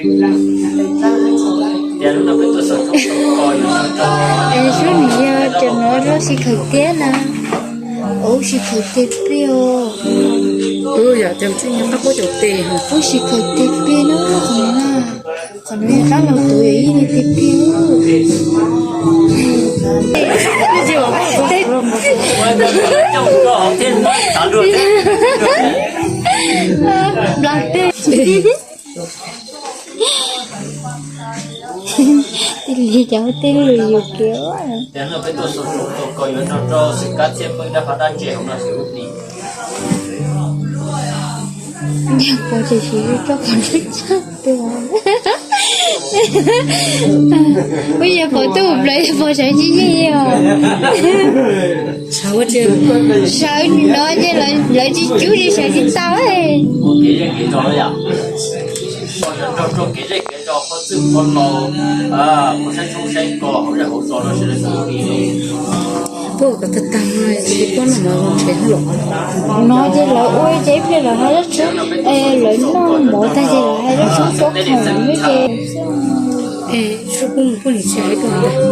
Es sub nws yog cov no lub sij khaws tiab na. Ub, sij khaws tiag plig os. Ub, sij khaws tiag plig na, qhov no na. Qhov no yog dab laug tus yog ib niag tiag tiag. Nplas tej. Tej li cov tej lus yus kiag. Yog pom tseem siv tso qhov lub tshaj tuaj. Ub, yog pom tuaj mus plaws yog pom sawv tsis yeej os. Sawv no ces lawv tsis cub li sawv tsis tau. Puag kom tag tag no tsis pom no los ntshe los. No ces lawv ua ces ib pliag lawv hais lawv tshoob, lawv noj mov tag ces lawv hais lawv tshoob suab khoom no ces. Es sub pub mus pub nim tsis hais tuaj ntag.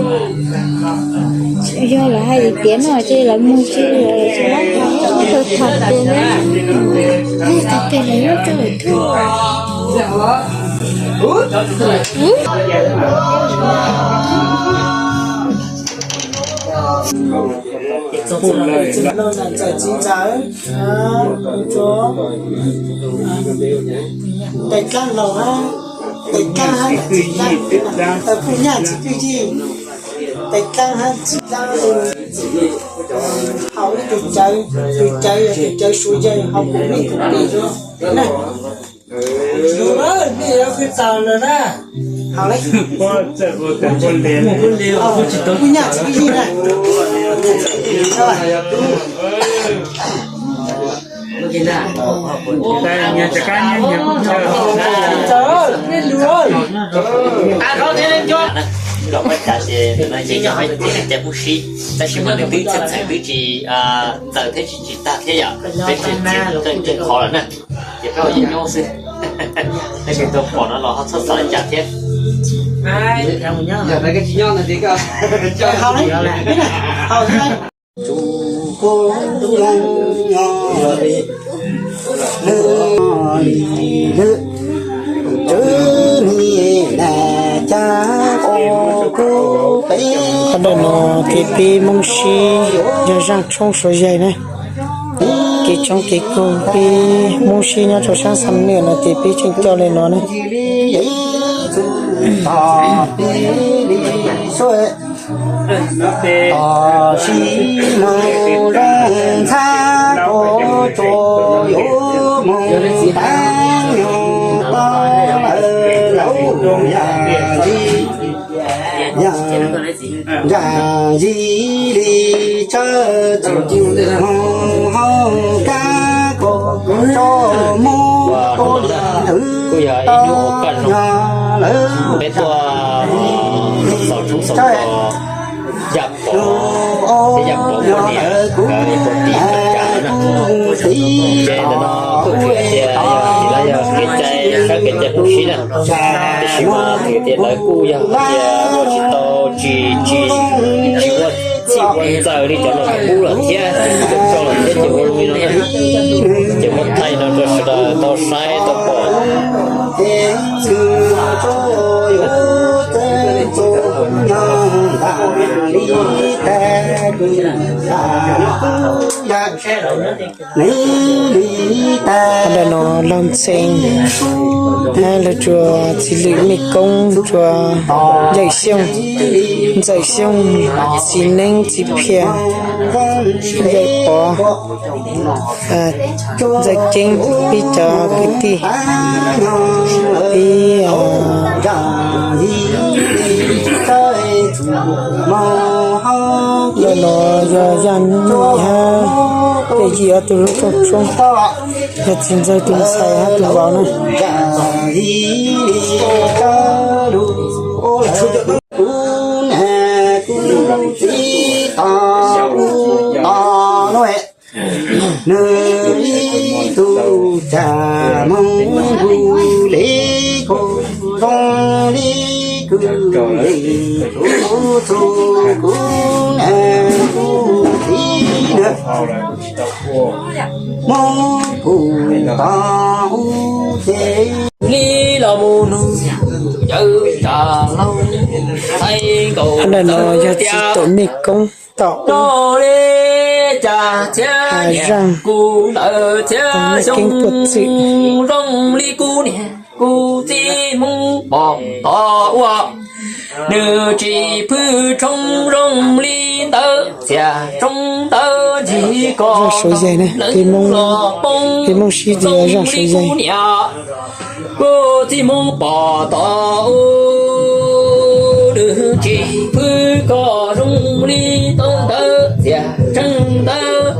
Yog lawv hais tias no ces lawv mus ces lawv tsis lab tau tau tham tes na. Tham tes lawv lub rau lawv thuj. Ntxawm txiv ntxawm, tais dlaab laug hab, tais dlaab hab, kuj nyaj txiv kwj yij, tais dlaab hab txiv dlaab, haus ib tug cawv, tus cawv yog tus cawv suav yawg haus kuv mej tus pim na. Kuj nyaj txiv kwj yij na. Los muab cas ces no ces yog cov pub sib, tab sis mas nws twb txheej txheem twb tsis txawm thiab tsis tsis tag thiab yom, peb tsis txiav qeej qeej qhov lawm na, ces peb ua yeej nyob xwb. Peb tsis tau pom no los ho txhob xav li cas thiab. Qhov ntawm no ces peb Hmoob Sib yog zaaj tshoob Suav Yaig na. Kev tshoob kev kug peb Hmoob Sib nyob rau saab Xam Nwj no ces peb tseem coj li no na. Tos sis moog zoo ntxhab kuv tsuas yuav moog taab nyog tau lawm lauj, yam ntsis, yam ntsis li tsawg txuj moog hauv kab kaum rau moog kuj yog ib hnub ua kaj zoo, peb tuaj xaus tshoob xaus kos yaj pov thiab yaj pov poj niam nkawd ib puag tim Nplog Cas no na. Ces ntawm no kuj tshwm tias yog tsis lawv yog kev cai, sab kev cai Hmoob Sib na, tiam sis mas tshwm tias lawv kuj yog hais tias ua tsis tau, tsis, tsis, tsis ua txawj li cov no pub lawm thiab, cov tso lawm thiab ces ua li no na. Ces muab thaij no rau sawv daws tau saib tau pom. Qhov ntawm no Laug Ntxhee hab Laug Tsuas, txiv lwm mej koob Tsuas, Ntxawm Xyooj, Ntxawm Xyooj, txiv Neeb, txiv Phiaj, Ntxawm Pov, Ntxawm Ceeb, peb cov kwv tij, peb Ntawm no yog Yaj Nyij hab Pej Yij ob tug lub rooj tshoob, yog txiv ntxawg tus ntxhais hab tus vauv na. Nws ib tug cas moog nkaus le koj, Zoo li kwv yees txhua txhua kuv niam kuv txiv na, muab pum tau ub ces li los mus nug yawg Tsav Laug, txhais nkaus daim no yog txiv tom mej koob tom ub, noj li cas txhiab niam kuv ntawd txhiab xyoo, zoo li kuv niam kuv txiv Hmoob pom tod ua, nws tsis phwj tshoob zoo li ntawd, txias tshoob ntawd ntxig ko, leej los poob zoo li kuv niam kuv txiv Hmoob pom tod ub, nws tsis phwj ko zoo li ntawd, txias tshoob ntawd,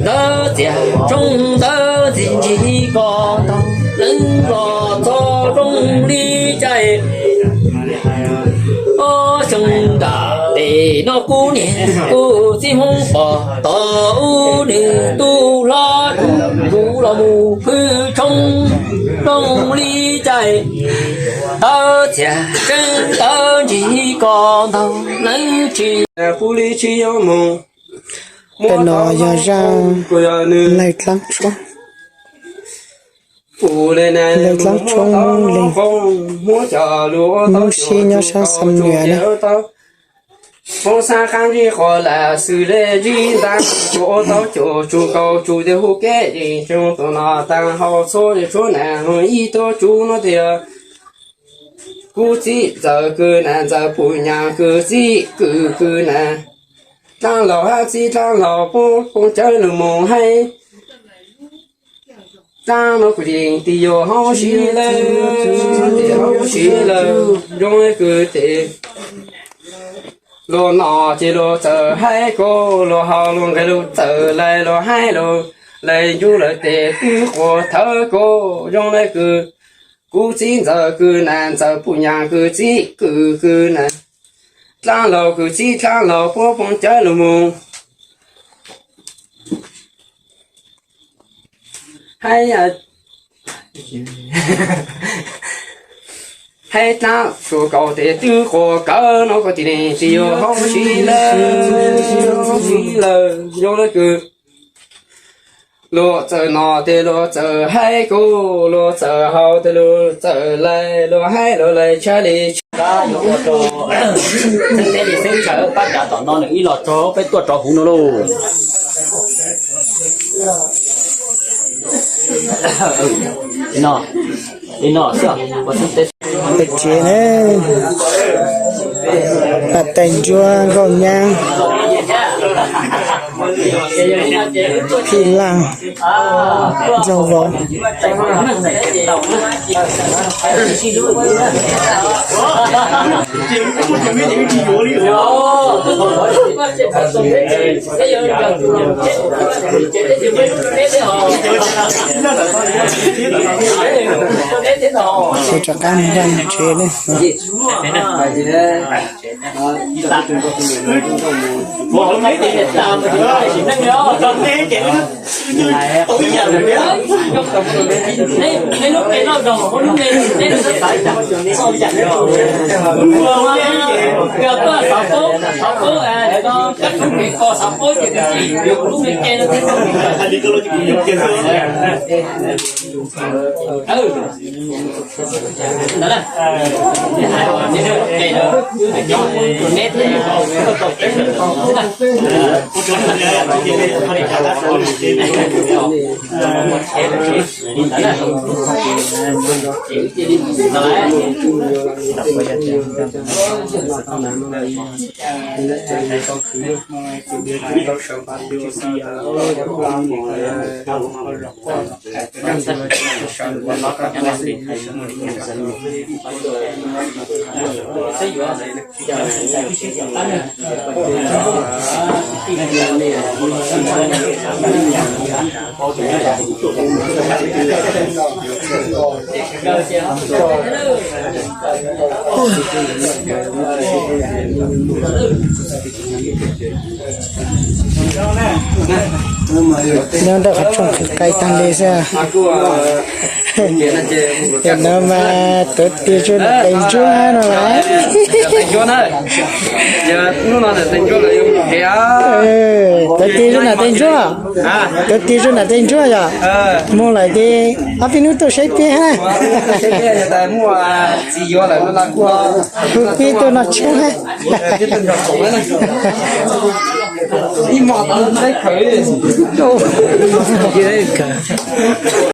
ntawd txias tshoob ntawd ntxig ntxig ko tau, leej los txog zoo li caij ob xyoo nram pem no kuv niam kuv txiv Hmoob pom tod ub, nws tu hlob kuv los mus phwj tshoob zoo li caij ntawd, txias tshoob ntawd ntxig ko ntau, leej tsis pub li tsis yuav mus. Ntawm no yog zaj Lawg Dlaab Tshoob. Lawg Dlaab Tshoob Hmoob Leeg, Hmoob Sib nyob saab Xam Nuas na. Hmoob xaab qaab ntsib qhov lam xws le ntsib ntaab, tsuas ua tau cuag tsug kaus tsug tias hu kev es tsoo tus no taag hau txhua tshuab nam ib tuab tsug no tias kuv txib ntxawm kws nam ntxawm puj nyaam kws txib kws kws nam. Dlaab laug hab txib dlaab laug puab poob cawv lug moog haib. Dlaab no kuv tij leeg tij yuav hauv si lawm, tij hauv si lawm, zoo le kws tes luag nom ces luag txawm haib kuv, luag haus luag nqeg luag txawm lais luag haib luag lais ncuj lawm tes twb quas thawv kuv, zoo le kws kuv txib ntxawm kws nam ntxawm puj nyaam kws txib kws kws nam. Dlaab laug kws txib dlaab laug puab poob cawv lug moog haib, haib dlaab tsua kaus tes twb quas kawg no kuv tij leeg tij yuav hauv si lawm, hauv si lawm, zoo le kws luag txawm nom tes luag txawm haib kuv, luag txawm haus tes luag txawm lais, luag haib luag lais tshaj li tshaj. Yuav ua rau teb li xeeb tsawv pab cav tom no nws ib los tso peb tuaj rov huv no lauj. No, no xwb, ua xeeb teb. Pem tsev ne, pem tais ntsuab nkauj nyab, phij laaj, ntxoog vauv. Ces rov qab mus zaj mus tsev ne. Nyob ntawm qhov rooj qhwv qai taag le xwb. Tam no mas tuav tis rau nam tais ntsuab no mas. Tuav tis rau nam tais ntsuab, tuav tis rau nam tais ntsuab yog mus lawm ces ob peb hnub tuaj saib peb hab. Hu peb tuaj noj tsheb hab.